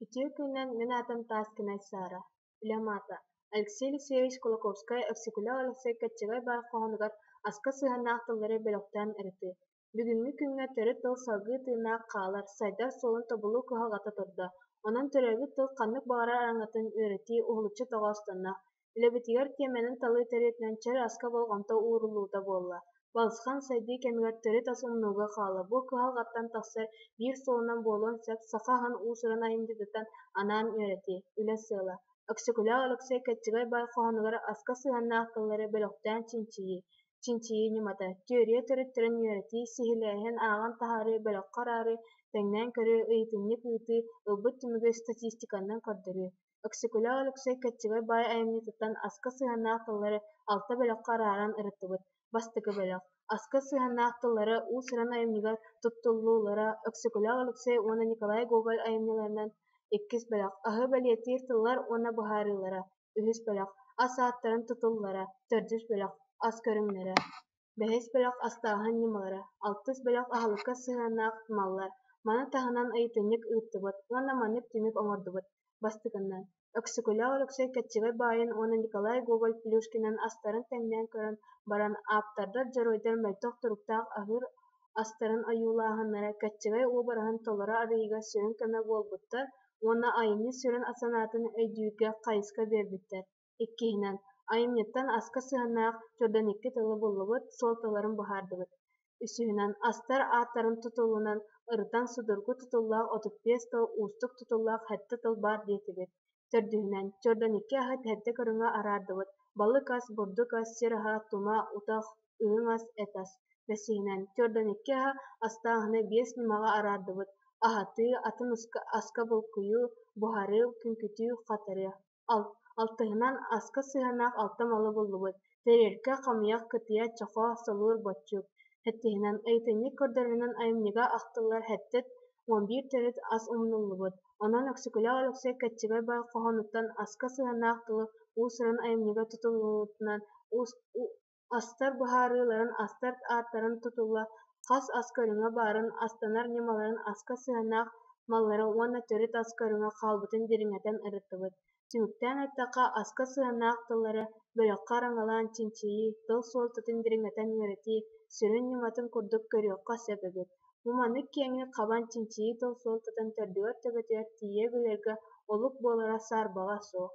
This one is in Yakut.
Үтүө күнүнэн, мин аатым Таскина Сара, үлэм аата Алексей Алексеевич Кулаковскай-Өксөкүлээх Өлөксөй Кэччэгэй баай хоһоонугар аска сыһыаннаах тыллары бөлөхтөөн ырытыы. Бүгүҥҥү күҥҥэ төрүт тыл салгыы тыыннаах хаалар, сайдар суолун тобулуу кыһалҕата турда. Онон төрөөбүт тыл ханнык баҕарар араҥатын үөрэтии уһулуччу тоҕоостонно. Үлэбитигэр тиэмэнэн талыы төрүөтүнэн чөл аска болҕомто ууруллуута буолла. Балысхан сайдыы кэмигэр төрүт ас умнууга хаалла. Бу кыһалҕаттан тахсар биир суолунан буолуон сөп саха аһын уус-уран айымньытыттан анаан үөрэтии, үлэ сыала. Өксөкүлээх Өлөксөй Кэччэгэй баай хоһоонугар аска сыһыаннаах тыллары бөлөхтөөн чинчийии, чинчийии ньымата, түөрүйэ төрүттэрин үөрэтии, сиһилээһин, ааҕан таһаарыы, бөлөххө араарыы, тэҥнээн көрүү, ыйытынньык ыытыы, ылбыт түмүгү статистиканан көрдөрүү. Өксөкүлээх Өлөксөй Кэччэгэй баай айымньытыттан аска сыһыаннаах тыллары алта бөлөххө арааран ырыттыбыт. Бастакы бөлөх аска сыһыаннаах тыллары уус-уран айымньыга туттуллуулара Өксөкүлээх Өлөксөй уонна Николай Гоголь айымньыларынан. Иккис бөлөх аһы бэлиэтиир тыллар уонна быһаарыылара. Үһүс бөлөх ас ааттарын тутуллара. Төрдүс бөлөх ас көрүҥнэрэ. Бэһис бөлөх астааһын ньымалара. Алтыс бөлөх аһылыкка сыһыаннаах маллар. Маны таһынан ыйытынньык ыыттыбыт уонна маннык түмүк оҥордубут. Бастакынан, Өксөкүлээх Өлөксөй Кэччэгэй баайын уонна Николай Гоголь Плюшкинын астарын тэҥнээн көрөн баран, ааптардар дьоруойдар мөлтөх туруктаах аһыыр астарын ойуулааһыннара Кэччэгэй уобараһын толору арыйыыга сүрүн көмө буолбуттар уонна айымньы сүрүн санаатын өйдүүргэ хайысха биэрбиттэр. Иккиһинэн, айымньыттан аска сыһыаннаах 42 тылы буллубут, суолталарын быһаардыбыт. Үсүһүнэн, астар ааттарын тутулунан ырытан судургу тутуллаах 35 тыл, уустук тутуллаах сэттэ тыл баар диэтибит. Төрдүһүнэн, 42 аһы сэттэ көрүҥҥэ араардыбыт: балык ас, бурдук ас, сир аһа, тума, утах, үрүҥ ас, эт ас. Бэсиһинэн, 42 аһы астааһыны биэс ньымаҕа араардыбыт: аһатыы, атын аска булкуйуу, буһарыы, күҥкүтүү, хатарыы. Алтыһынан, аска сыһыаннаах алта малы буллубут: тэриэлкэ, хамыйах, кытыйа, чохоо, солуур, боччук. Сэттиһинэн, ыйытынньык көрдөрөрүнэн айымньыга ахтыллар 71 төрүт ас умнуллубут. Онон Өксөкүлээх Өлөксөй Кэччэгэй баай хоһоонуттан аска сыһыаннаах тылы уус-уран айымньыга тутуллубутунан астар быһаарыыларын, астар ааттарын тутула, хас ас көрүҥэ баарын, астанар ньымаларын, аска сыһыаннаах маллары уонна төрүт ас көрүҥэ хаалбытын дириҥэтэн ырыттыбыт. Түмүктээн эттэххэ, аска сыһыаннаах тыллары бөлөххө араҥалаан чинчийии, тыл суолтатын дириҥэтэн үөрэтии сүрүн ньыматын курдук көрүөххэ сөп эбит. Бу маннык киэҥник хабан чинчийии тыл суолтатын төрдүгэр-төбөтүгэр тиийэ билэргэ олук буолара саарбаҕа суох.